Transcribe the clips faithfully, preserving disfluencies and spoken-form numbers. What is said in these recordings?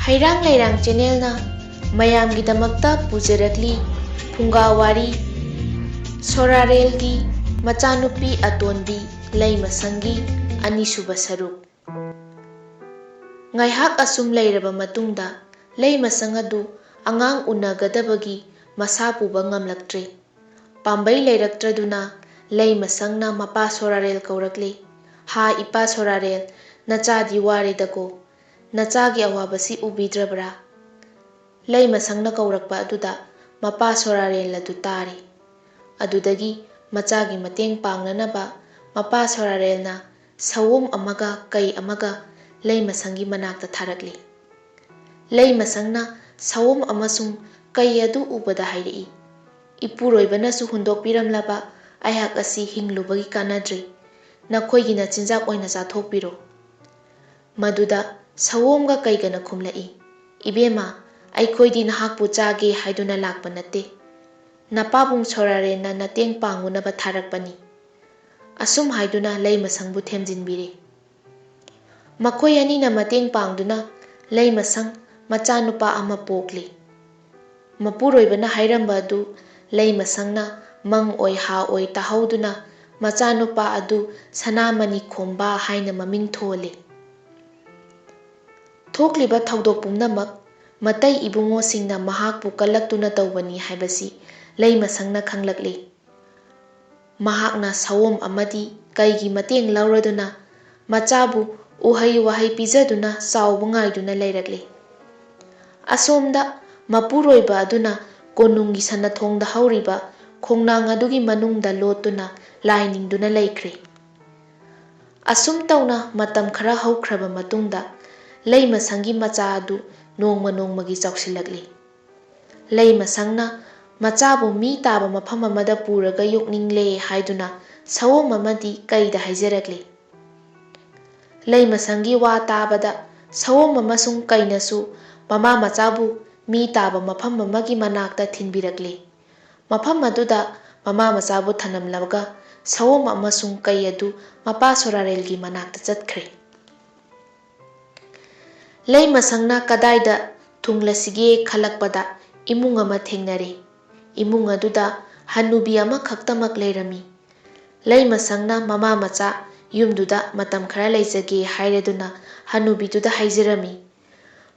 ꯍꯩꯔꯥꯡ ꯂꯩꯔꯥꯡ ꯆꯦꯅꯦꯜꯅ ꯃꯌꯥꯝꯒꯤꯗꯃꯛꯇ ꯄꯨꯖꯔꯛꯂꯤ ꯐꯨꯡꯒꯥ ꯋꯥꯔꯤ, ꯁꯣꯔꯥꯔꯦꯜꯒꯤ ꯃꯆꯥꯅꯨꯄꯤ ꯑꯇꯣꯟꯕꯤ ꯂꯩꯃꯁꯪꯒꯤ ꯑꯅꯤꯁꯨꯕ ꯁꯔꯨꯛ꯫ ꯉꯥꯏꯍꯥꯛ ꯑꯁꯨꯝ ꯂꯩꯔꯕ ꯃꯇꯨꯡꯗ ꯂꯩꯃꯁꯪ ꯑꯗꯨ ꯑꯉꯥꯡ ꯎꯅꯒꯗꯕꯒꯤ ꯃꯁꯥ ꯄꯨꯕ ꯉꯝꯂꯛꯇ꯭ꯔꯦ꯫ ꯄꯥꯝꯕꯩ ꯂꯩꯔꯛꯇ꯭ꯔꯗꯨꯅ ꯂꯩꯃꯁꯪꯅ ꯃꯄꯥ ꯁꯣꯔꯥꯔꯦꯜ ꯀꯧꯔꯛꯂꯦ, "ꯍꯥ, ꯏꯄꯥ ꯁꯣꯔꯥꯔꯦꯜ, ꯅꯆꯥꯗꯤ ꯋꯥꯔꯦꯗꯀꯣ꯫ ꯅꯆꯥꯒꯤ ꯑꯋꯥꯕꯁꯤ ꯎꯕꯤꯗ꯭ꯔꯕ꯭ꯔꯥ?" ꯂꯩꯃꯁꯪꯅ ꯀꯧꯔꯛꯄ ꯑꯗꯨꯗ ꯃꯄꯥ ꯁꯣꯔꯥꯔꯦꯜ ꯑꯗꯨ ꯇꯥꯔꯦ꯫ ꯑꯗꯨꯗꯒꯤ ꯃꯆꯥꯒꯤ ꯃꯇꯦꯡ ꯄꯥꯡꯅꯅꯕ ꯃꯄꯥ ꯁꯣꯔꯥꯔꯦꯜꯅ ꯁꯑꯣꯝ ꯑꯃꯒ ꯀꯩ ꯑꯃꯒ ꯂꯩꯃꯁꯪꯒꯤ ꯃꯅꯥꯛꯇ ꯊꯥꯔꯛꯂꯤ꯫ ꯂꯩꯃꯁꯪꯅ ꯁꯑꯣꯝ ꯑꯃꯁꯨꯡ ꯀꯩ ꯑꯗꯨ ꯎꯕꯗ ꯍꯥꯏꯔꯛꯏ, "ꯏꯄꯨꯔꯣꯏꯕꯅꯁꯨ ꯍꯨꯟꯗꯣꯛꯄꯤꯔꯝꯂꯕ ꯑꯩꯍꯥꯛ ꯑꯁꯤ ꯍꯤꯡꯂꯨꯕꯒꯤ ꯀꯥꯟꯅꯗ꯭ꯔꯦ꯫ ꯅꯈꯣꯏꯒꯤ ꯅꯆꯤꯟꯖꯥꯛ ꯑꯣꯏꯅ ꯆꯥꯊꯣꯛꯄꯤꯔꯣ꯫" ꯃꯗꯨꯗ ꯁꯑꯣꯝꯒ ꯀꯩꯒꯅ ꯈꯨꯝꯂꯛꯏ, "ꯏꯕꯦꯝꯃ, ꯑꯩꯈꯣꯏꯗꯤ ꯅꯍꯥꯛꯄꯨ ꯆꯥꯒꯦ ꯍꯥꯏꯗꯨꯅ ꯂꯥꯛꯄ ꯅꯠꯇꯦ꯫ ꯅꯄꯥꯕꯨꯡ ꯁꯣꯔꯥꯔꯦꯟꯅ ꯅꯇꯦꯡ ꯄꯥꯡꯉꯨꯅꯕ ꯊꯥꯔꯛꯄꯅꯤ꯫" ꯑꯁꯨꯝ ꯍꯥꯏꯗꯨꯅ ꯂꯩꯃꯁꯪꯕꯨ ꯊꯦꯝꯖꯤꯟꯕꯤꯔꯦ꯫ ꯃꯈꯣꯏ ꯑꯅꯤꯅ ꯃꯇꯦꯡ ꯄꯥꯡꯗꯨꯅ ꯂꯩꯃꯁꯪ ꯃꯆꯥꯅꯨꯄꯥ ꯑꯃ ꯄꯣꯛꯂꯤ꯫ ꯃꯄꯨꯔꯣꯏꯕꯅ ꯍꯥꯏꯔꯝꯕ ꯑꯗꯨ ꯂꯩꯃꯁꯪꯅ ꯃꯪ ꯑꯣꯏ ꯍꯥ ꯑꯣꯏ ꯇꯥꯍꯧꯗꯨꯅ ꯃꯆꯥꯅꯨꯄꯥ ꯑꯗꯨ ꯁꯅꯥꯃꯅꯤ ꯈꯣꯝꯕ ꯍꯥꯏꯅ ꯃꯃꯤꯡ ꯊꯣꯜꯂꯤ꯫ ꯊꯣꯛꯂꯤꯕ ꯊꯧꯗꯣꯛ ꯄꯨꯝꯅꯃꯛ ꯃꯇꯩ ꯏꯕꯨꯡꯉꯣꯁꯤꯡꯅ ꯃꯍꯥꯛꯄꯨ ꯀꯜꯂꯛꯇꯨꯅ ꯇꯧꯕꯅꯤ ꯍꯥꯏꯕꯁꯤ ꯂꯩꯃꯁꯪꯅ ꯈꯪꯂꯛꯂꯤ꯫ ꯃꯍꯥꯛꯅ ꯁꯑꯣꯝ ꯑꯃꯗꯤ ꯀꯩꯒꯤ ꯃꯇꯦꯡ ꯂꯧꯔꯗꯨꯅ ꯃꯆꯥꯕꯨ ꯎꯍꯩ ꯋꯥꯍꯩ ꯄꯤꯖꯗꯨꯅ ꯆꯥꯎꯕ ꯉꯥꯏꯗꯨꯅ ꯂꯩꯔꯛꯂꯤ꯫ ꯑꯁꯣꯝꯗ ꯃꯄꯨꯔꯣꯏꯕ ꯑꯗꯨꯅ ꯀꯣꯅꯨꯡꯒꯤ ꯁꯅꯊꯣꯡꯗ ꯍꯧꯔꯤꯕ ꯈꯣꯡꯅꯥꯡ ꯑꯗꯨꯒꯤ ꯃꯅꯨꯡꯗ ꯂꯣꯠꯇꯨꯅ ꯂꯥꯏ ꯅꯤꯡꯗꯨꯅ ꯂꯩꯈ꯭ꯔꯦ꯫ ꯑꯁꯨꯝ ꯇꯧꯅ ꯃꯇꯝ ꯈꯔ ꯍꯧꯈ꯭ꯔꯕ ꯃꯇꯨꯡꯗ ꯂꯩꯃꯁꯪꯒꯤ ꯃꯆꯥ ꯑꯗꯨ ꯅꯣꯡꯃ ꯅꯣꯡꯃꯒꯤ ꯆꯥꯎꯁꯤꯜꯂꯛꯂꯤ꯫ ꯂꯩꯃꯁꯪꯅ ꯃꯆꯥꯕꯨ ꯃꯤ ꯇꯥꯕ ꯃꯐꯝ ꯑꯃꯗ ꯄꯨꯔꯒ ꯌꯣꯛꯅꯤꯡꯂꯦ ꯍꯥꯏꯗꯨꯅ ꯁꯑꯣꯝ ꯑꯃꯗꯤ ꯀꯩꯗ ꯍꯥꯏꯖꯔꯛꯂꯤ꯫ ꯂꯩꯃꯁꯪꯒꯤ ꯋꯥ ꯇꯥꯕꯗ ꯁꯑꯣꯝ ꯑꯃꯁꯨꯡ ꯀꯩꯅꯁꯨ ꯃꯃꯥ ꯃꯆꯥꯕꯨ ꯃꯤ ꯇꯥꯕ ꯃꯐꯝ ꯑꯃꯒꯤ ꯃꯅꯥꯛꯇ ꯊꯤꯟꯕꯤꯔꯛꯂꯤ꯫ ꯃꯐꯝ ꯑꯗꯨꯗ ꯃꯃꯥ ꯃꯆꯥꯕꯨ ꯊꯅꯝꯂꯒ ꯁꯑꯣꯝ ꯑꯃꯁꯨꯡ ꯀꯩ ꯑꯗꯨ ꯃꯄꯥ ꯁꯣꯔꯥꯔꯦꯜꯒꯤ ꯃꯅꯥꯛꯇ ꯆꯠꯈ꯭ꯔꯦ꯫ ꯂꯩꯃꯁꯪꯅ ꯀꯗꯥꯏꯗ ꯊꯨꯡꯂꯁꯤꯒꯦ ꯈꯜꯂꯛꯄꯗ ꯏꯃꯨꯡ ꯑꯃ ꯊꯦꯡꯅꯔꯦ꯫ ꯏꯃꯨꯡ ꯑꯗꯨꯗ ꯍꯅꯨꯕꯤ ꯑꯃꯈꯛꯇꯃꯛ ꯂꯩꯔꯝꯃꯤ꯫ ꯂꯩꯃꯁꯪꯅ ꯃꯃꯥ ꯃꯆꯥ ꯌꯨꯝꯗꯨꯗ ꯃꯇꯝ ꯈꯔ ꯂꯩꯖꯒꯦ ꯍꯥꯏꯔꯗꯨꯅ ꯍꯅꯨꯕꯤꯗꯨꯗ ꯍꯥꯏꯖꯔꯝꯃꯤ꯫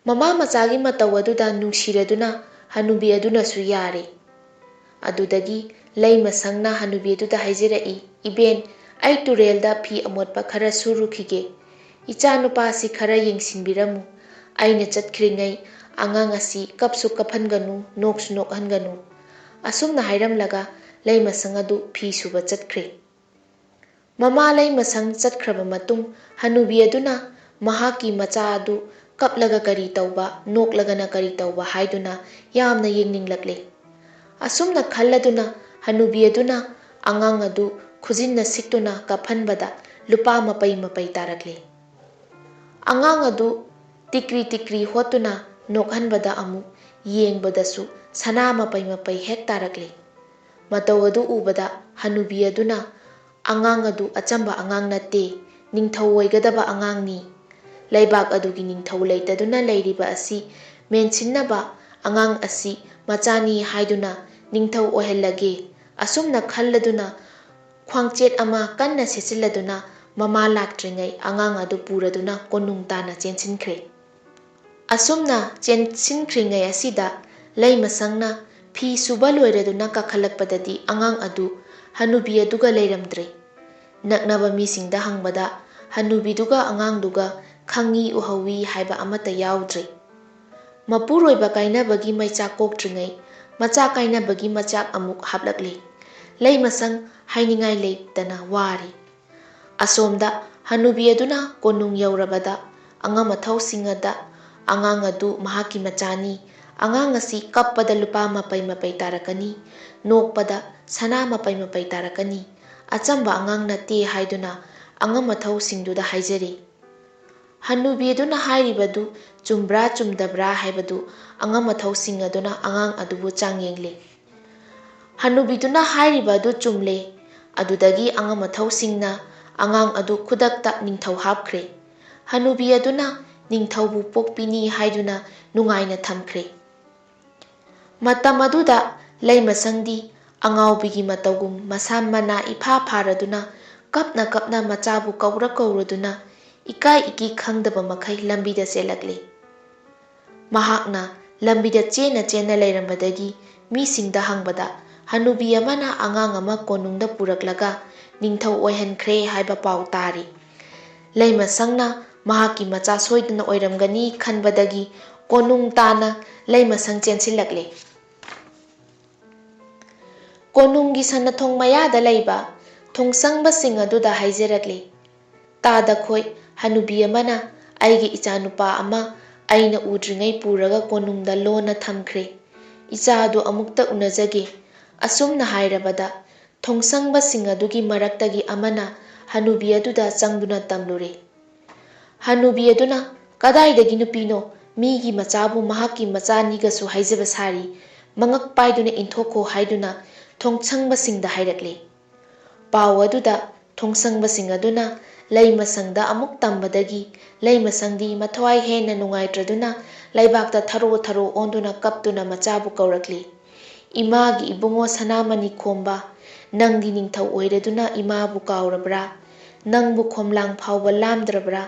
ꯃꯃꯥ ꯃꯆꯥꯒꯤ ꯃꯇꯧ ꯑꯗꯨꯗ ꯅꯨꯡꯁꯤꯔꯗꯨꯅ ꯍꯅꯨꯕꯤ ꯑꯗꯨꯅꯁꯨ ꯌꯥꯔꯦ꯫ ꯑꯗꯨꯗꯒꯤ ꯂꯩꯃꯁꯪꯅ ꯍꯅꯨꯕꯤ ꯑꯗꯨꯗ ꯍꯥꯏꯖꯔꯛꯏ, "ꯏꯕꯦꯟ, ꯑꯩ ꯇꯨꯔꯦꯜꯗ ꯐꯤ ꯑꯃꯣꯠꯄ ꯈꯔ ꯁꯨꯔꯨꯈꯤꯒꯦ꯫ ꯏꯆꯥꯅꯨꯄꯥꯁꯤ ꯈꯔ ꯌꯦꯡꯁꯤꯟꯕꯤꯔꯝꯃꯨ꯫ ꯑꯩꯅ ꯆꯠꯈ꯭ꯔꯤꯉꯩ ꯑꯉꯥꯡ ꯑꯁꯤ ꯀꯞꯁꯨ ꯀꯞꯍꯟꯒꯅꯨ, ꯅꯣꯛꯁꯨ ꯅꯣꯛꯍꯟꯒꯅꯨ꯫" ꯑꯁꯨꯝꯅ ꯍꯥꯏꯔꯝꯂꯒ ꯂꯩꯃꯁꯪ ꯑꯗꯨ ꯐꯤ ꯁꯨꯕ ꯆꯠꯈ꯭ꯔꯦ꯫ ꯃꯃꯥ ꯂꯩꯃꯁꯪ ꯆꯠꯈ꯭ꯔꯕ ꯃꯇꯨꯡ ꯍꯅꯨꯕꯤ ꯑꯗꯨꯅ ꯃꯍꯥꯛꯀꯤ ꯃꯆꯥ ꯑꯗꯨ ꯀꯞꯂꯒ ꯀꯔꯤ ꯇꯧꯕ, ꯅꯣꯛꯂꯒꯅ ꯀꯔꯤ ꯇꯧꯕ ꯍꯥꯏꯗꯨꯅ ꯌꯥꯝꯅ ꯌꯦꯡꯅꯤꯡꯂꯛꯂꯦ꯫ ꯑꯁꯨꯝꯅ ꯈꯜꯂꯗꯨꯅ ꯍꯅꯨꯕꯤ ꯑꯗꯨꯅ ꯑꯉꯥꯡ ꯑꯗꯨ ꯈꯨꯖꯤꯟꯅ ꯁꯤꯛꯇꯨꯅ ꯀꯞꯍꯟꯕꯗ ꯂꯨꯄꯥ ꯃꯄꯩ ꯃꯄꯩ ꯇꯥꯔꯛꯂꯦ꯫ ꯑꯉꯥꯡ ꯑꯗꯨ ꯇꯤꯛꯔꯤ ꯇꯤꯛꯔꯤ ꯍꯣꯠꯇꯨꯅ ꯅꯣꯛꯍꯟꯕꯗ ꯑꯃꯨꯛ ꯌꯦꯡꯕꯗꯁꯨ ꯁꯅꯥ ꯃꯄꯩ ꯃꯄꯩ ꯍꯦꯛ ꯇꯥꯔꯛꯂꯦ꯫ ꯃꯇꯧ ꯑꯗꯨ ꯎꯕꯗ ꯍꯅꯨꯕꯤ ꯑꯗꯨꯅ ꯑꯉꯥꯡ ꯑꯗꯨ ꯑꯆꯝꯕ ꯑꯉꯥꯡ ꯅꯠꯇꯦ, ꯅꯤꯡꯊꯧ ꯑꯣꯏꯒꯗꯕ ꯑꯉꯥꯡꯅꯤ꯫ ꯂꯩꯕꯥꯛ ꯑꯗꯨꯒꯤ ꯅꯤꯡꯊꯧ ꯂꯩꯇꯗꯨꯅ ꯂꯩꯔꯤꯕ ꯑꯁꯤ ꯃꯦꯟꯁꯤꯟꯅꯕ ꯑꯉꯥꯡ ꯑꯁꯤ ꯃꯆꯥꯅꯤ ꯍꯥꯏꯗꯨꯅ ꯅꯤꯡꯊꯧ ꯑꯣꯏꯍꯜꯂꯒꯦ꯫ ꯑꯁꯨꯝꯅ ꯈꯜꯂꯗꯨꯅ ꯈ꯭ꯋꯥꯡꯆꯦꯠ ꯑꯃ ꯀꯟꯅ ꯁꯦꯠꯆꯤꯜꯂꯗꯨꯅ ꯃꯃꯥ ꯂꯥꯛꯇ꯭ꯔꯤꯉꯩ ꯑꯉꯥꯡ ꯑꯗꯨ ꯄꯨꯔꯗꯨꯅ ꯀꯣꯅꯨꯡ ꯇꯥꯟꯅ ꯆꯦꯟꯁꯤꯟꯈ꯭ꯔꯦ꯫ ꯑꯁꯨꯝꯅ ꯆꯦꯟꯁꯤꯟꯈ꯭ꯔꯤꯉꯩ ꯑꯁꯤꯗ ꯂꯩꯃꯁꯪꯅ ꯐꯤ ꯁꯨꯕ ꯂꯣꯏꯔꯗꯨꯅ ꯀꯥꯈꯠꯂꯛꯄꯗꯗꯤ ꯑꯉꯥꯡ ꯑꯗꯨ ꯍꯅꯨꯕꯤ ꯑꯗꯨꯒ ꯂꯩꯔꯝꯗ꯭ꯔꯦ꯫ ꯅꯛꯅꯕ ꯃꯤꯁꯤꯡꯗ ꯍꯪꯕꯗ ꯍꯅꯨꯕꯤꯗꯨꯒ ꯑꯉꯥꯡꯗꯨꯒ ꯈꯪꯉꯤ ꯎꯍꯧꯋꯤ ꯍꯥꯏꯕ ꯑꯃꯠꯇ ꯌꯥꯎꯗ꯭ꯔꯦ꯫ ꯃꯄꯨꯔꯣꯏꯕ ꯀꯥꯏꯅꯕꯒꯤ ꯃꯩꯆꯥꯛ ꯀꯣꯛꯇ꯭ꯔꯤꯉꯩ ꯃꯆꯥ ꯀꯥꯏꯅꯕꯒꯤ ꯃꯆꯥꯛ ꯑꯃꯨꯛ ꯍꯥꯞꯂꯛꯂꯦ꯫ ꯂꯩꯃꯁꯪ ꯍꯥꯏꯅꯤꯡꯉꯥꯏ ꯂꯩꯇꯅ ꯋꯥꯔꯦ꯫ ꯑꯁꯣꯝꯗ ꯍꯅꯨꯕꯤ ꯑꯗꯨꯅ ꯀꯣꯅꯨꯡ ꯌꯧꯔꯕꯗ ꯑꯉꯝ ꯑꯊꯧꯁꯤꯡ ꯑꯗ ꯑꯉꯥꯡ ꯑꯗꯨ ꯃꯍꯥꯛꯀꯤ ꯃꯆꯥꯅꯤ, ꯑꯉꯥꯡ ꯑꯁꯤ ꯀꯞꯄꯗ ꯂꯨꯄꯥ ꯃꯄꯩ ꯃꯄꯩ ꯇꯥꯔꯛꯀꯅꯤ, ꯅꯣꯛꯄꯗ ꯁꯅꯥ ꯃꯄꯩ ꯃꯄꯩ ꯇꯥꯔꯛꯀꯅꯤ, ꯑꯆꯝꯕ ꯑꯉꯥꯡ ꯅꯠꯇꯦ ꯍꯥꯏꯗꯨꯅ ꯑꯉꯝ ꯑꯊꯧꯁꯤꯡꯗꯨꯗ ꯍꯥꯏꯖꯔꯤ꯫ ꯍꯅꯨꯕꯤ ꯑꯗꯨꯅ ꯍꯥꯏꯔꯤꯕꯗꯨ ꯆꯨꯝꯕ꯭ꯔꯥ ꯆꯨꯝꯗꯕ꯭ꯔꯥ ꯍꯥꯏꯕꯗꯨ ꯑꯉꯝ ꯑꯊꯧꯁꯤꯡ ꯑꯗꯨꯅ ꯑꯉꯥꯡ ꯑꯗꯨꯕꯨ ꯆꯥꯡ ꯌꯦꯡꯂꯤ꯫ ꯍꯅꯨꯕꯤꯗꯨꯅ ꯍꯥꯏꯔꯤꯕ ꯑꯗꯨ ꯆꯨꯝꯂꯦ꯫ ꯑꯗꯨꯗꯒꯤ ꯑꯉꯝ ꯑꯊꯧꯁꯤꯡꯅ ꯑꯉꯥꯡ ꯑꯗꯨ ꯈꯨꯗꯛꯇ ꯅꯤꯡꯊꯧ ꯍꯥꯞꯈ꯭ꯔꯦ꯫ ꯍꯅꯨꯕꯤ ꯑꯗꯨꯅ ꯅꯤꯡꯊꯧꯕꯨ ꯄꯣꯛꯄꯤꯅꯤ ꯍꯥꯏꯗꯨꯅ ꯅꯨꯡꯉꯥꯏꯅ ꯊꯝꯈ꯭ꯔꯦ꯫ ꯃꯇꯝ ꯑꯗꯨꯗ ꯂꯩꯃꯁꯪꯗꯤ ꯑꯉꯥꯎꯕꯤꯒꯤ ꯃꯇꯧꯒꯨꯝ ꯃꯁꯥ ꯃꯅꯥ ꯏꯐꯥ ꯐꯥꯔꯗꯨꯅ ꯀꯞꯅ ꯀꯞꯅ ꯃꯆꯥꯕꯨ ꯀꯧꯔ ꯀꯧꯔꯗꯨꯅ ꯏꯀꯥꯏ ꯏꯀꯤ ꯈꯪꯗꯕ ꯃꯈꯩ ꯂꯝꯕꯤꯗ ꯆꯦꯜꯂꯛꯂꯦ꯫ ꯃꯍꯥꯛꯅ ꯂꯝꯕꯤꯗ ꯆꯦꯟꯅ ꯆꯦꯟꯅ ꯂꯩꯔꯝꯕꯗꯒꯤ ꯃꯤꯁꯤꯡꯗ ꯍꯪꯕꯗ ꯍꯅꯨꯕꯤ ꯑꯃꯅ ꯑꯉꯥꯡ ꯑꯃ ꯀꯣꯅꯨꯡꯗ ꯄꯨꯔꯛꯂꯒ ꯅꯤꯡꯊꯧ ꯑꯣꯏꯍꯟꯈ꯭ꯔꯦ ꯍꯥꯏꯕ ꯄꯥꯎ ꯇꯥꯔꯤ꯫ ꯂꯩꯃꯁꯪꯅ ꯃꯍꯥꯛꯀꯤ ꯃꯆꯥ ꯁꯣꯏꯗꯅ ꯑꯣꯏꯔꯝꯒꯅꯤ ꯈꯟꯕꯗꯒꯤ ꯀꯣꯅꯨꯡ ꯇꯥꯅ ꯂꯩꯃꯁꯪ ꯆꯦꯟꯁꯤꯜꯂꯛꯂꯦ꯫ ꯀꯣꯅꯨꯡꯒꯤ ꯁꯅꯊꯣꯡ ꯃꯌꯥꯗ ꯂꯩꯕ ꯊꯣꯡꯁꯪꯕꯁꯤꯡ ꯑꯗꯨꯗ ꯍꯥꯏꯖꯔꯛꯂꯤ, "ꯇꯥꯗ ꯈꯣꯏ, ꯍꯅꯨꯕꯤ ꯑꯃꯅ ꯑꯩꯒꯤ ꯏꯆꯥꯅꯨꯄꯥ ꯑꯃ ꯑꯩꯅ ꯎꯗ꯭ꯔꯤꯉꯩ ꯄꯨꯔꯒ ꯀꯣꯅꯨꯡꯗ ꯂꯣꯟꯅ ꯊꯝꯈ꯭ꯔꯦ꯫ ꯏꯆꯥ ꯑꯗꯨ ꯑꯃꯨꯛꯇ ꯎꯅꯖꯒꯦ"꯫ ꯑꯁꯨꯝꯅ ꯍꯥꯏꯔꯕꯗ ꯊꯣꯡꯁꯪꯕꯁꯤꯡ ꯑꯗꯨꯒꯤ ꯃꯔꯛꯇꯒꯤ ꯑꯃꯅ ꯍꯅꯨꯕꯤ ꯑꯗꯨꯗ ꯆꯪꯗꯨꯅ ꯇꯝꯂꯨꯔꯦ꯫ ꯍꯅꯨꯕꯤ ꯑꯗꯨꯅ, "ꯀꯗꯥꯏꯗꯒꯤ ꯅꯨꯄꯤꯅꯣ? ꯃꯤꯒꯤ ꯃꯆꯥꯕꯨ ꯃꯍꯥꯛꯀꯤ ꯃꯆꯥꯅꯤꯒꯁꯨ ꯍꯥꯏꯖꯕ ꯁꯥꯔꯤ꯫ ꯃꯉꯛ ꯄꯥꯏꯗꯨꯅ ꯏꯟꯊꯣꯛꯈꯣ" ꯍꯥꯏꯗꯨꯅ ꯊꯣꯡꯁꯪꯕꯁꯤꯡꯗ ꯍꯥꯏꯔꯛꯂꯦ꯫ ꯄꯥꯎ ꯑꯗꯨꯗ ꯊꯣꯡꯁꯪꯕꯁꯤꯡ ꯑꯗꯨꯅ ꯂꯩꯃꯁꯪꯗ ꯑꯃꯨꯛ ꯇꯝꯕꯗꯒꯤ ꯂꯩꯃꯁꯪꯗꯤ ꯃꯊ꯭ꯋꯥꯏ ꯍꯦꯟꯅ ꯅꯨꯡꯉꯥꯏꯇ꯭ꯔꯗꯨꯅ ꯂꯩꯕꯥꯛꯇ ꯊꯔꯣ ꯊꯔꯣ ꯑꯣꯟꯗꯨꯅ ꯀꯞꯇꯨꯅ ꯃꯆꯥꯕꯨ ꯀꯧꯔꯛꯂꯤ꯫ "ꯏꯃꯥꯒꯤ ꯏꯕꯨꯡꯉꯣ ꯁꯅꯥꯃꯅꯤ ꯈꯣꯝꯕ, ꯅꯪꯗꯤ ꯅꯤꯡꯊꯧ ꯑꯣꯏꯔꯗꯨꯅ ꯏꯃꯥꯕꯨ ꯀꯥꯎꯔꯕ꯭ꯔꯥ? ꯅꯪꯕꯨ ꯈꯣꯝꯂꯥꯡ ꯐꯥꯎꯕ ꯂꯥꯝꯗ꯭ꯔꯕ꯭ꯔꯥ?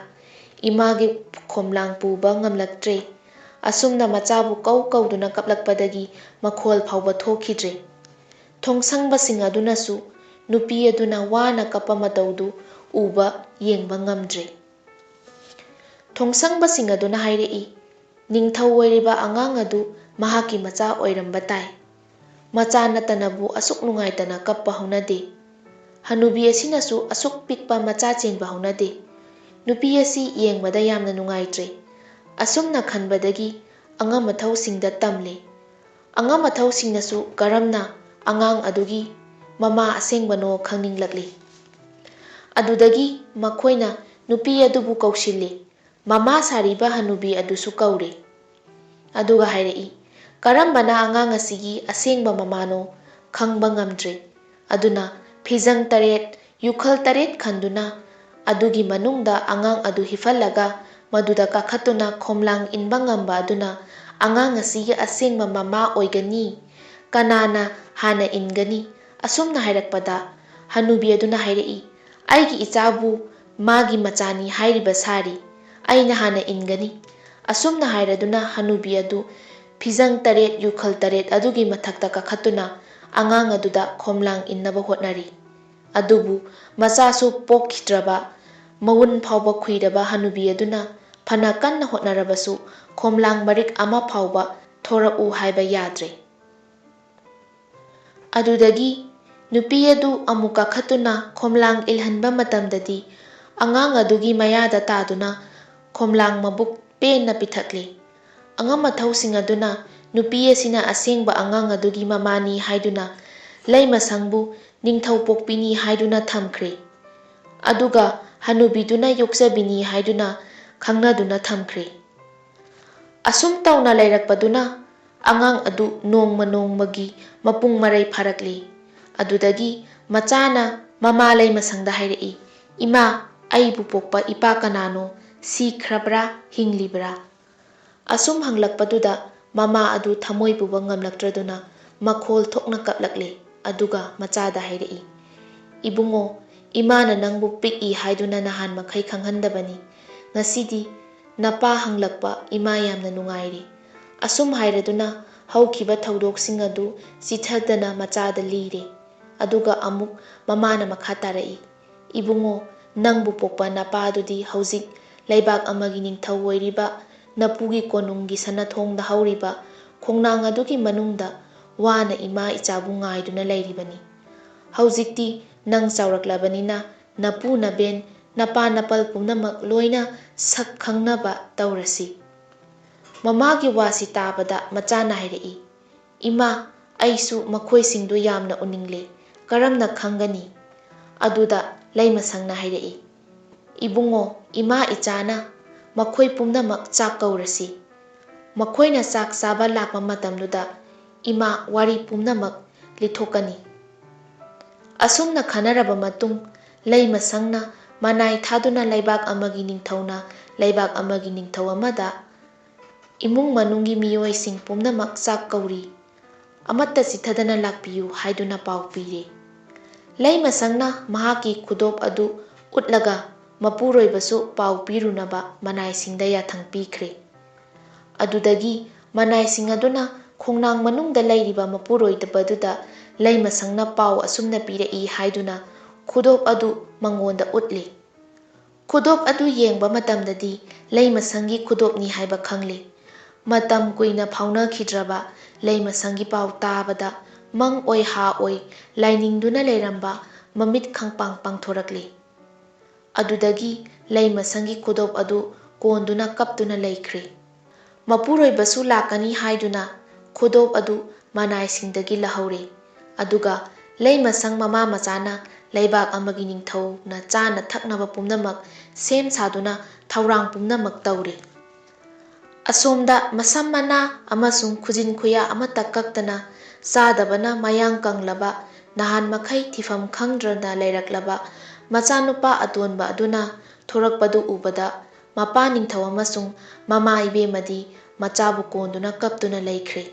ꯏꯃꯥꯒꯤ ꯈꯣꯝꯂꯥꯡ ꯄꯨꯕ ꯉꯝꯂꯛꯇ꯭ꯔꯦ"꯫ ꯑꯁꯨꯝꯅ ꯃꯆꯥꯕꯨ ꯀꯧ ꯀꯧꯗꯨꯅ ꯀꯞꯂꯛꯄꯗꯒꯤ ꯃꯈꯣꯜ ꯐꯥꯎꯕ ꯊꯣꯛꯈꯤꯗ꯭ꯔꯦ꯫ ꯊꯣꯡꯁꯪꯕꯁꯤꯡ ꯑꯗꯨꯅꯁꯨ ꯅꯨꯄꯤ ꯑꯗꯨꯅ ꯋꯥꯅ ꯀꯞꯄ ꯃꯇꯧꯗꯨ ꯎꯕ ꯌꯦꯡꯕ ꯉꯝꯗ꯭ꯔꯦ꯫ ꯊꯣꯡꯁꯪꯕꯁꯤꯡ ꯑꯗꯨꯅ ꯍꯥꯏꯔꯛꯏ, "ꯅꯤꯡꯊꯧ ꯑꯣꯏꯔꯤꯕ ꯑꯉꯥꯡ ꯑꯗꯨ ꯃꯍꯥꯛꯀꯤ ꯃꯆꯥ ꯑꯣꯏꯔꯝꯕ ꯇꯥꯏ꯫ ꯃꯆꯥ ꯅꯠꯇꯅꯕꯨ ꯑꯁꯨꯛ ꯅꯨꯡꯉꯥꯏꯇꯅ ꯀꯞꯄ ꯍꯧꯅꯗꯦ꯫ ꯍꯅꯨꯕꯤ ꯑꯁꯤꯅꯁꯨ ꯑꯁꯨꯛ ꯄꯤꯛꯄ ꯃꯆꯥ ꯆꯦꯟꯕ ꯍꯧꯅꯗꯦ꯫ ꯅꯨꯄꯤ ꯑꯁꯤ ꯌꯦꯡꯕꯗ ꯌꯥꯝꯅ ꯅꯨꯡꯉꯥꯏꯇ꯭ꯔꯦ"꯫ ꯑꯁꯨꯝꯅ ꯈꯟꯕꯗꯒꯤ ꯑꯉꯝ ꯑꯊꯧꯁꯤꯡꯗ ꯇꯝꯂꯦ꯫ ꯑꯉꯝ ꯑꯊꯧꯁꯤꯡꯅꯁꯨ ꯀꯔꯝꯅ ꯑꯉꯥꯡ ꯑꯗꯨꯒꯤ ꯃꯃꯥ ꯑꯁꯦꯡꯕꯅꯣ ꯈꯪꯅꯤꯡꯂꯛꯂꯤ꯫ ꯑꯗꯨꯗꯒꯤ ꯃꯈꯣꯏꯅ ꯅꯨꯄꯤ ꯑꯗꯨꯕꯨ ꯀꯧꯁꯤꯜꯂꯤ꯫ ꯃꯃꯥ ꯁꯥꯔꯤꯕ ꯍꯅꯨꯕꯤ ꯑꯗꯨꯁꯨ ꯀꯧꯔꯦ꯫ ꯑꯗꯨꯒ ꯍꯥꯏꯔꯛꯏ, "ꯀꯔꯝꯕꯅ ꯑꯉꯥꯡ ꯑꯁꯤꯒꯤ ꯑꯁꯦꯡꯕ ꯃꯃꯥꯅꯣ ꯈꯪꯕ ꯉꯝꯗ꯭ꯔꯦ꯫ ꯑꯗꯨꯅ ꯐꯤꯖꯪ ꯇꯔꯦꯠ, ꯌꯨꯈꯜ ꯇꯔꯦꯠ ꯈꯟꯗꯨꯅ ꯑꯗꯨꯒꯤ ꯃꯅꯨꯡꯗ ꯑꯉꯥꯡ ꯑꯗꯨ ꯍꯤꯞꯍꯜꯂꯒ ꯃꯗꯨꯗ ꯀꯥꯈꯠꯇꯨꯅ ꯈꯣꯝꯂꯥꯡ ꯏꯟꯕ ꯉꯝꯕ ꯑꯗꯨꯅ ꯑꯉꯥꯡ ꯑꯁꯤꯒꯤ ꯑꯁꯦꯡꯕ ꯃꯃꯥ ꯑꯣꯏꯒꯅꯤ꯫ ꯀꯅꯥꯅ ꯍꯥꯟꯅ ꯏꯟꯒꯅꯤ? ꯑꯁꯨꯝꯅ ꯍꯥꯏꯔꯛꯄꯗ, ꯍꯅꯨꯕꯤ ꯑꯗꯨꯅ ꯍꯥꯏꯔꯛꯏ, "ꯑꯩꯒꯤ ꯏꯆꯥꯕꯨ ꯃꯥꯒꯤ ꯃꯆꯥꯅꯤ ꯍꯥꯏꯔꯤꯕ ꯁꯥꯔꯤ꯫ ꯑꯩꯅ ꯍꯥꯟꯅ ꯏꯟꯒꯅꯤ꯫" ꯑꯁꯨꯝꯅ ꯍꯥꯏꯔꯗꯨꯅ ꯍꯅꯨꯕꯤ ꯑꯗꯨ ꯐꯤꯖꯪ ꯇꯔꯦꯠ, ꯌꯨꯈꯜ ꯇꯔꯦꯠ ꯑꯗꯨꯒꯤ ꯃꯊꯛꯇ ꯀꯥꯈꯠꯇꯨꯅ ꯑꯉꯥꯡ ꯑꯗꯨꯗ ꯈꯣꯝꯂꯥꯡ ꯏꯟꯅꯕ ꯍꯣꯠꯅꯔꯤ꯫ ꯑꯗꯨꯕꯨ ꯃꯆꯥꯁꯨ ꯄꯣꯛꯈꯤꯗ꯭ꯔꯕ, ꯃꯋꯨꯟ ꯐꯥꯎꯕ ꯈꯨꯏꯔꯕ ꯍꯅꯨꯕꯤ ꯑꯗꯨꯅ ꯐꯅ ꯀꯟꯅ ꯍꯣꯠꯅꯔꯕꯁꯨ ꯈꯣꯝꯂꯥꯡ ꯃꯔꯤꯛ ꯑꯃ ꯐꯥꯎꯕ ꯊꯣꯔꯛꯎ ꯍꯥꯏꯕ ꯌꯥꯗ꯭ꯔꯦ꯫ ꯑꯗꯨꯗꯒꯤ ꯅꯨꯄꯤ ꯑꯗꯨ ꯑꯃꯨꯛ ꯀꯥꯈꯠꯇꯨꯅ ꯈꯣꯝꯂꯥꯡ ꯏꯜꯍꯟꯕ ꯃꯇꯝꯗꯗꯤ, ꯑꯉꯥꯡ ꯑꯗꯨꯒꯤ ꯃꯌꯥꯗ ꯇꯥꯗꯨꯅ ꯈꯣꯝꯂꯥꯡ ꯃꯕꯨꯛ ꯄꯦꯟꯅ ꯄꯤꯊꯛꯂꯤ꯫ ꯑꯉꯝ ꯑꯊꯧꯁꯤꯡ ꯑꯗꯨꯅ ꯅꯨꯄꯤ ꯑꯁꯤꯅ ꯑꯁꯦꯡꯕ ꯑꯉꯥꯡ ꯑꯗꯨꯒꯤ ꯃꯃꯥꯅꯤ ꯍꯥꯏꯗꯨꯅ, ꯂꯩꯃꯁꯪꯕꯨ ꯅꯤꯡꯊꯧ ꯄꯣꯛꯄꯤꯅꯤ ꯍꯥꯏꯗꯨꯅ ꯊꯝꯈ꯭ꯔꯦ꯫ ꯑꯗꯨꯒ ꯍꯅꯨꯕꯤꯗꯨꯅ ꯌꯣꯛꯆꯕꯤꯅꯤ ꯍꯥꯏꯗꯨꯅ ꯈꯪꯅꯗꯨꯅ ꯊꯝꯈ꯭ꯔꯦ꯫ ꯑꯁꯨꯝ ꯇꯧꯅ ꯂꯩꯔꯛꯄꯗꯨꯅ ꯑꯉꯥꯡ ꯑꯗꯨ ꯅꯣꯡꯃ ꯅꯣꯡꯃꯒꯤ ꯃꯄꯨꯡ ꯃꯔꯩ ꯐꯥꯔꯛꯂꯤ꯫ ꯑꯗꯨꯗꯒꯤ ꯃꯆꯥꯅ ꯃꯃꯥ ꯂꯩꯃꯁꯪꯗ ꯍꯥꯏꯔꯛꯏ, "ꯏꯃꯥ, ꯑꯩꯕꯨ ꯄꯣꯛꯄ ꯏꯄꯥ ꯀꯅꯥꯅꯣ? ꯁꯤꯈ꯭ꯔꯕ꯭ꯔꯥ? ꯍꯤꯡꯂꯤꯕ꯭ꯔꯥ?" ꯑꯁꯨꯝ ꯍꯪꯂꯛꯄꯗꯨꯗ ꯃꯃꯥ ꯑꯗꯨ ꯊꯃꯣꯏ ꯄꯨꯕ ꯉꯝꯂꯛꯇ꯭ꯔꯗꯨꯅ ꯃꯈꯣꯜ ꯊꯣꯛꯅ ꯀꯞꯂꯛꯂꯦ꯫ ꯑꯗꯨꯒ ꯃꯆꯥꯗ ꯍꯥꯏꯔꯛꯏ, "ꯏꯕꯨꯡꯉꯣ, ꯏꯃꯥꯅ ꯅꯪꯕꯨ ꯄꯤꯛꯏ ꯍꯥꯏꯗꯨꯅ ꯅꯍꯥꯟ ꯃꯈꯩ ꯈꯪꯍꯟꯗꯕꯅꯤ꯫ ꯉꯁꯤꯗꯤ ꯅꯄꯥ ꯍꯪꯂꯛꯄ ꯏꯃꯥ ꯌꯥꯝꯅ ꯅꯨꯡꯉꯥꯏꯔꯦ꯫" ꯑꯁꯨꯝ ꯍꯥꯏꯔꯗꯨꯅ ꯍꯧꯈꯤꯕ ꯊꯧꯗꯣꯛꯁꯤꯡ ꯑꯗꯨ ꯆꯤꯊꯗꯅ ꯃꯆꯥꯗ ꯂꯤꯔꯦ꯫ ꯑꯗꯨꯒ ꯑꯃꯨꯛ ꯃꯃꯥꯅ ꯃꯈꯥ ꯇꯥꯔꯛꯏ, "ꯏꯕꯨꯡꯉꯣ, ꯅꯪꯕꯨ ꯄꯣꯛꯄ ꯅꯄꯥꯗꯨꯗꯤ ꯍꯧꯖꯤꯛ ꯂꯩꯕꯥꯛ ꯑꯃꯒꯤ ꯅꯤꯡꯊꯧ ꯑꯣꯏꯔꯤꯕ, ꯅꯄꯨꯒꯤ ꯀꯣꯅꯨꯡꯒꯤ ꯁꯅꯥꯊꯣꯡꯗ ꯍꯧꯔꯤꯕ ꯈꯣꯡꯅꯥꯡ ꯑꯗꯨꯒꯤ ꯃꯅꯨꯡꯗ ꯋꯥꯅ ꯏꯃꯥ ꯏꯆꯥꯕꯨ ꯉꯥꯏꯗꯨꯅ ꯂꯩꯔꯤꯕꯅꯤ꯫ ꯍꯧꯖꯤꯛꯇꯤ ꯅꯪ ꯆꯥꯎꯔꯛꯂꯕꯅꯤꯅ ꯅꯄꯨ ꯅꯕꯦꯟ, ꯅꯄꯥ ꯅꯄꯜ ꯄꯨꯝꯅꯃꯛ ꯂꯣꯏꯅ ꯁꯛ ꯈꯪꯅꯕ ꯇꯧꯔꯁꯤ꯫" ꯃꯃꯥꯒꯤ ꯋꯥꯁꯤ ꯇꯥꯕꯗ ꯃꯆꯥꯅ ꯍꯥꯏꯔꯛꯏ, "ꯏꯃꯥ, ꯑꯩꯁꯨ ꯃꯈꯣꯏꯁꯤꯡꯗꯨ ꯌꯥꯝꯅ ꯎꯅꯤꯡꯂꯦ꯫ ꯀꯔꯝꯅ ꯈꯪꯒꯅꯤ?" ꯑꯗꯨꯗ ꯂꯩꯃꯁꯪꯅ ꯍꯥꯏꯔꯛꯏ, "ꯏꯕꯨꯡꯉꯣ, ꯏꯃꯥ ꯏꯆꯥꯅ ꯃꯈꯣꯏ ꯄꯨꯝꯅꯃꯛ ꯆꯥꯛ ꯀꯧꯔꯁꯤ꯫ ꯃꯈꯣꯏꯅ ꯆꯥꯛ ꯆꯥꯕ ꯂꯥꯛꯄ ꯃꯇꯝꯗꯨꯗ ꯏꯃꯥ ꯋꯥꯔꯤ ꯄꯨꯝꯅꯃꯛ ꯂꯤꯊꯣꯛꯀꯅꯤ꯫" ꯑꯁꯨꯝꯅ ꯈꯟꯅꯔꯕ ꯃꯇꯨꯡ, ꯂꯩꯃꯁꯪꯅ ꯃꯅꯥꯏ ꯊꯥꯗꯨꯅ ꯂꯩꯕꯥꯛ ꯑꯃꯒꯤ ꯅꯤꯡꯊꯧꯅ ꯂꯩꯕꯥꯛ ꯑꯃꯒꯤ ꯅꯤꯡꯊꯧ ꯑꯃꯗ ꯏꯃꯨꯡ ꯃꯅꯨꯡꯒꯤ ꯃꯤꯑꯣꯏꯁꯤꯡ ꯄꯨꯝꯅꯃꯛ ꯆꯥꯛ ꯀꯧꯔꯤ, ꯑꯃꯠꯇ ꯆꯤꯠꯊꯗꯅ ꯂꯥꯛꯄꯤꯌꯨ ꯍꯥꯏꯗꯨꯅ ꯄꯥꯎ ꯄꯤꯔꯦ꯫ ꯂꯩꯃꯁꯪꯅ ꯃꯍꯥꯛꯀꯤ ꯈꯨꯗꯣꯞ ꯑꯗꯨ ꯎꯠꯂꯒ ꯃꯄꯨꯔꯣꯏꯕꯁꯨ ꯄꯥꯎ ꯄꯤꯔꯨꯅꯕ ꯃꯅꯥꯏꯁꯤꯡꯗ ꯌꯥꯊꯪ ꯄꯤꯈ꯭ꯔꯦ꯫ ꯑꯗꯨꯗꯒꯤ ꯃꯅꯥꯏꯁꯤꯡ ꯑꯗꯨꯅ ꯈꯣꯡꯅꯥꯡ ꯃꯅꯨꯡꯗ ꯂꯩꯔꯤꯕ ꯃꯄꯨꯔꯣꯏꯕꯗꯨꯗ ꯂꯩꯃꯁꯪꯅ ꯄꯥꯎ ꯑꯁꯨꯝꯅ ꯄꯤꯔꯛꯏ ꯍꯥꯏꯗꯨꯅ ꯈꯨꯗꯣꯞ ꯑꯗꯨ ꯃꯉꯣꯟꯗ ꯎꯠꯂꯤ꯫ ꯈꯨꯗꯣꯞ ꯑꯗꯨ ꯌꯦꯡꯕ ꯃꯇꯝꯗꯗꯤ ꯂꯩꯃꯁꯪꯒꯤ ꯈꯨꯗꯣꯞꯅꯤ ꯍꯥꯏꯕ ꯈꯪꯂꯦ꯫ ꯃꯇꯝ ꯀꯨꯏꯅ ꯐꯥꯎꯅꯈꯤꯗ꯭ꯔꯕ ꯂꯩꯃꯁꯪꯒꯤ ꯄꯥꯎ ꯇꯥꯕꯗ ꯃꯪ ꯑꯣꯏ ꯍꯥ ꯑꯣꯏ ꯂꯥꯏꯅꯤꯡꯗꯨꯅ ꯂꯩꯔꯝꯕ ꯃꯃꯤꯠ ꯈꯪꯄꯥꯡ ꯄꯥꯡꯊꯣꯔꯛꯂꯦ꯫ ꯑꯗꯨꯗꯒꯤ ꯂꯩꯃꯁꯪꯒꯤ ꯈꯨꯗꯣꯞ ꯑꯗꯨ ꯀꯣꯟꯗꯨꯅ ꯀꯞꯇꯨꯅ ꯂꯩꯈ꯭ꯔꯦ꯫ ꯃꯄꯨꯔꯣꯏꯕꯁꯨ ꯂꯥꯛꯀꯅꯤ ꯍꯥꯏꯗꯨꯅ ꯈꯨꯗꯣꯞ ꯑꯗꯨ ꯃꯅꯥꯏꯁꯤꯡꯗꯒꯤ ꯂꯧꯍꯧꯔꯦ꯫ ꯑꯗꯨꯒ ꯂꯩꯃꯁꯪ ꯃꯃꯥ ꯃꯆꯥꯅ ꯂꯩꯕꯥꯛ ꯑꯃꯒꯤ ꯅꯤꯡꯊꯧꯅ ꯆꯥꯅ ꯊꯛꯅꯕ ꯄꯨꯝꯅꯃꯛ ꯁꯦꯝ ꯁꯥꯗꯨꯅ ꯊꯧꯔꯥꯡ ꯄꯨꯝꯅꯃꯛ ꯇꯧꯔꯦ꯫ ꯑꯁꯣꯝꯗ ꯃꯁꯝ ꯃꯅꯥ ꯑꯃꯁꯨꯡ ꯈꯨꯖꯤꯟ ꯈꯨꯌꯥ ꯑꯃꯠꯇ ꯀꯛꯇꯅ ꯆꯥꯗꯕꯅ ꯃꯌꯥꯡ ꯀꯪꯂꯕ, ꯅꯍꯥꯟ ꯃꯈꯩ ꯊꯤꯐꯝ ꯈꯪꯗ꯭ꯔꯅ ꯂꯩꯔꯛꯂꯕ ꯃꯆꯥꯅꯨꯄꯥ ꯑꯇꯣꯟꯕ ꯑꯗꯨꯅ ꯊꯣꯔꯛꯄꯗꯨ ꯎꯕꯗ ꯃꯄꯥ ꯅꯤꯡꯊꯧ ꯑꯃꯁꯨꯡ ꯃꯃꯥ ꯏꯕꯦꯝꯃꯗꯤ ꯃꯆꯥꯕꯨ ꯀꯣꯟꯗꯨꯅ ꯀꯞꯇꯨꯅ ꯂꯩꯈ꯭ꯔꯦ꯫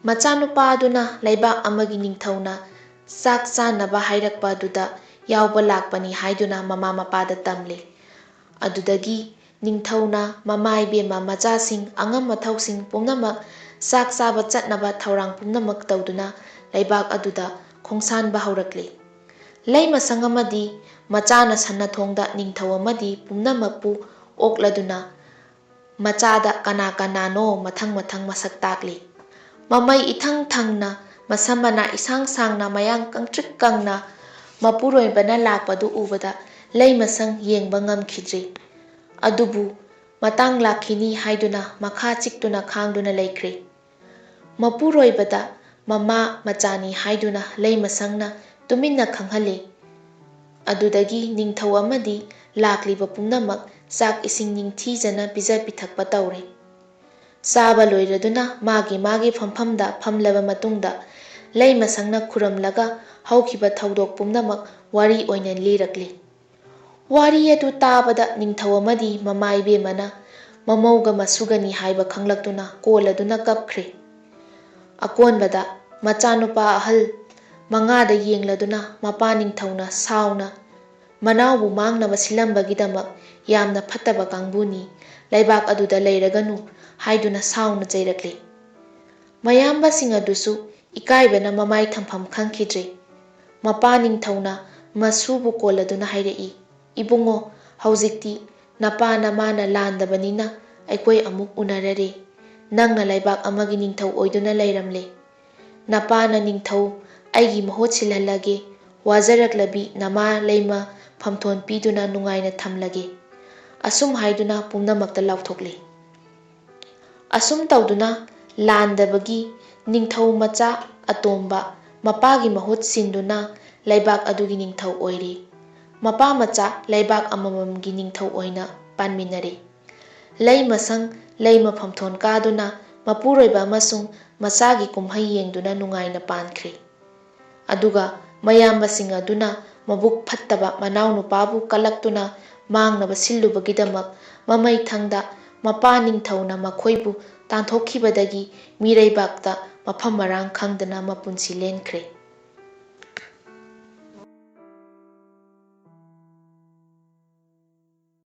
ꯃꯆꯥꯅꯨꯄꯥ ꯑꯗꯨꯅ ꯂꯩꯕꯥꯛ ꯑꯃꯒꯤ ꯅꯤꯡꯊꯧꯅ ꯆꯥꯛ ꯆꯥꯅꯕ ꯍꯥꯏꯔꯛꯄ ꯑꯗꯨꯗ ꯌꯥꯎꯕ ꯂꯥꯛꯄꯅꯤ ꯍꯥꯏꯗꯨꯅ ꯃꯃꯥ ꯃꯄꯥꯗ ꯇꯝꯂꯦ꯫ ꯑꯗꯨꯗꯒꯤ ꯅꯤꯡꯊꯧꯅ ꯃꯃꯥ ꯏꯕꯦꯝꯃ ꯃꯆꯥꯁꯤꯡ ꯑꯉꯝ ꯑꯊꯧꯁꯤꯡ ꯄꯨꯝꯅꯃꯛ ꯆꯥꯛ ꯆꯥꯕ ꯆꯠꯅꯕ ꯊꯧꯔꯥꯡ ꯄꯨꯝꯅꯃꯛ ꯇꯧꯗꯨꯅ ꯂꯩꯕꯥꯛ ꯑꯗꯨꯗ ꯈꯣꯡꯁꯥꯟꯕ ꯍꯧꯔꯛꯂꯤ꯫ ꯂꯩꯃꯁꯪ ꯑꯃꯗꯤ ꯃꯆꯥꯅ ꯁꯟꯅ ꯊꯣꯡꯗ ꯅꯤꯡꯊꯧ ꯑꯃꯗꯤ ꯄꯨꯝꯅꯃꯛꯄꯨ ꯑꯣꯛꯂꯗꯨꯅ ꯃꯆꯥꯗ ꯀꯅꯥ ꯀꯅꯥꯅꯣ ꯃꯊꯪ ꯃꯊꯪ ꯃꯁꯛ ꯇꯥꯛꯂꯤ꯫ ꯃꯃꯩ ꯏꯊꯪ ꯊꯪꯅ, ꯃꯁꯝ ꯃꯅꯥ ꯏꯁꯥꯡ ꯁꯥꯡꯅ, ꯃꯌꯥꯡ ꯀꯪꯇ꯭ꯔꯤꯛ ꯀꯪꯅ ꯃꯄꯨꯔꯣꯏꯕꯅ ꯂꯥꯛꯄꯗꯨ ꯎꯕꯗ ꯂꯩꯃꯁꯪ ꯌꯦꯡꯕ ꯉꯝꯈꯤꯗ꯭ꯔꯤ꯫ ꯑꯗꯨꯕꯨ ꯃꯇꯥꯡ ꯂꯥꯛꯈꯤꯅꯤ ꯍꯥꯏꯗꯨꯅ ꯃꯈꯥ ꯆꯤꯛꯇꯨꯅ ꯈꯥꯡꯗꯨꯅ ꯂꯩꯈ꯭ꯔꯦ꯫ ꯃꯄꯨꯔꯣꯏꯕꯗ ꯃꯃꯥ ꯃꯆꯥꯅꯤ ꯍꯥꯏꯗꯨꯅ ꯂꯩꯃꯁꯪꯅ ꯇꯨꯃꯤꯟꯅ ꯈꯪꯍꯜꯂꯤ꯫ ꯑꯗꯨꯗꯒꯤ ꯅꯤꯡꯊꯧ ꯑꯃꯗꯤ ꯂꯥꯛꯂꯤꯕ ꯄꯨꯝꯅꯃꯛ ꯆꯥꯛ ꯏꯁꯤꯡ ꯅꯤꯡꯊꯤꯖꯅ ꯄꯤꯖ ꯄꯤꯊꯛꯄ ꯇꯧꯔꯦ꯫ ꯆꯥꯕ ꯂꯣꯏꯔꯗꯨꯅ ꯃꯥꯒꯤ ꯃꯥꯒꯤ ꯐꯝꯐꯝꯗ ꯐꯝꯂꯕ ꯃꯇꯨꯡꯗ ꯂꯩꯃꯁꯪꯅ ꯈꯨꯔꯝꯂꯒ ꯍꯧꯈꯤꯕ ꯊꯧꯗꯣꯛ ꯄꯨꯝꯅꯃꯛ ꯋꯥꯔꯤ ꯑꯣꯏꯅ ꯂꯤꯔꯛꯂꯤ꯫ ꯋꯥꯔꯤ ꯑꯗꯨ ꯇꯥꯕꯗ ꯅꯤꯡꯊꯧ ꯑꯃꯗꯤ ꯃꯃꯥ ꯏꯕꯦꯝꯃꯅ ꯃꯃꯧꯒ ꯃꯁꯨꯒꯅꯤ ꯍꯥꯏꯕ ꯈꯪꯂꯛꯇꯨꯅ ꯀꯣꯜꯂꯗꯨꯅ ꯀꯞꯈ꯭ꯔꯦ꯫ ꯑꯀꯣꯟꯕꯗ ꯃꯆꯥꯅꯨꯄꯥ ꯑꯍꯜ ꯃꯉꯥꯗ ꯌꯦꯡꯂꯗꯨꯅ ꯃꯄꯥ ꯅꯤꯡꯊꯧꯅ ꯁꯥꯎꯅ ꯃꯅꯥꯎꯕꯨ ꯃꯥꯡꯅꯕ ꯁꯤꯜꯂꯝꯕꯒꯤꯗꯃꯛ ꯌꯥꯝꯅ ꯐꯠꯇꯕ ꯀꯥꯡꯕꯨꯅꯤ, ꯂꯩꯕꯥꯛ ꯑꯗꯨꯗ ꯂꯩꯔꯒꯅꯨ ꯍꯥꯏꯗꯨꯅ ꯁꯥꯎꯅ ꯆꯩꯔꯛꯂꯤ꯫ ꯃꯌꯥꯝꯕꯁꯤꯡ ꯑꯗꯨꯁꯨ ꯏꯀꯥꯏꯕꯅ ꯃꯃꯥꯏ ꯊꯝꯐꯝ ꯈꯪꯈꯤꯗ꯭ꯔꯦ꯫ ꯃꯄꯥ ꯅꯤꯡꯊꯧꯅ ꯃꯁꯨꯕꯨ ꯀꯣꯜꯂꯗꯨꯅ ꯍꯥꯏꯔꯛꯏ, "ꯏꯕꯨꯡꯉꯣ, ꯍꯧꯖꯤꯛꯇꯤ ꯅꯄꯥ ꯅꯃꯥꯅ ꯂꯥꯟꯗꯕꯅꯤꯅ ꯑꯩꯈꯣꯏ ꯑꯃꯨꯛ ꯎꯅꯔꯔꯦ꯫ ꯅꯪꯅ ꯂꯩꯕꯥꯛ ꯑꯃꯒꯤ ꯅꯤꯡꯊꯧ ꯑꯣꯏꯗꯨꯅ ꯂꯩꯔꯝꯂꯦ꯫ ꯅꯄꯥꯅ ꯅꯤꯡꯊꯧ ꯑꯩꯒꯤ ꯃꯍꯨꯠ ꯁꯤꯜꯍꯜꯂꯒꯦ꯫ ꯋꯥꯖꯔꯛꯂꯕꯤ ꯅꯃꯥ ꯂꯩꯃ ꯐꯝꯊꯣꯟ ꯄꯤꯗꯨꯅ ꯅꯨꯡꯉꯥꯏꯅ ꯊꯝꯂꯒꯦ"꯫ ꯑꯁꯨꯝ ꯍꯥꯏꯗꯨꯅ ꯄꯨꯝꯅꯃꯛꯇ ꯂꯥꯎꯊꯣꯛꯂꯤ꯫ ꯑꯁꯨꯝ ꯇꯧꯗꯨꯅ ꯂꯥꯟꯗꯕꯒꯤ ꯅꯤꯡꯊꯧ ꯃꯆꯥ ꯑꯇꯣꯝꯕ ꯃꯄꯥꯒꯤ ꯃꯍꯨꯠ ꯁꯤꯟꯗꯨꯅ ꯂꯩꯕꯥꯛ ꯑꯗꯨꯒꯤ ꯅꯤꯡꯊꯧ ꯑꯣꯏꯔꯤ꯫ ꯃꯄꯥ ꯃꯆꯥ ꯂꯩꯕꯥꯛ ꯑꯃꯃꯝꯒꯤ ꯅꯤꯡꯊꯧ ꯑꯣꯏꯅ ꯄꯥꯟꯃꯤꯟꯅꯔꯤ꯫ ꯂꯩꯃꯁꯪ ꯂꯩꯃ ꯐꯝꯊꯣꯟ ꯀꯥꯗꯨꯅ ꯃꯄꯨꯔꯣꯏꯕ ꯑꯃꯁꯨꯡ ꯃꯆꯥꯒꯤ ꯀꯨꯝꯍꯩ ꯌꯦꯡꯗꯨꯅ ꯅꯨꯡꯉꯥꯏꯅ ꯄꯥꯟꯈ꯭ꯔꯦ꯫ ꯑꯗꯨꯒ ꯃꯌꯥꯝꯕꯁꯤꯡ ꯑꯗꯨꯅ ꯃꯕꯨꯛ ꯐꯠꯇꯕ ꯃꯅꯥꯎꯅꯨꯄꯥꯕꯨ ꯀꯜꯂꯛꯇꯨꯅ ꯃꯥꯡꯅꯕ ꯁꯤꯜꯂꯨꯕꯒꯤꯗꯃꯛ ꯃꯃꯩꯊꯪꯗ ꯃꯄꯥ ꯅꯤꯡꯊꯧꯅ ꯃꯈꯣꯏꯕꯨ ꯇꯥꯟꯊꯣꯛꯈꯤꯕꯗꯒꯤ ꯃꯤꯔꯩꯕꯥꯛꯇ ꯃꯐꯝ ꯃꯔꯥꯡ ꯈꯪꯗꯅ ꯃꯄꯨꯟꯁꯤ ꯂꯦꯟꯈ꯭ꯔꯦ꯫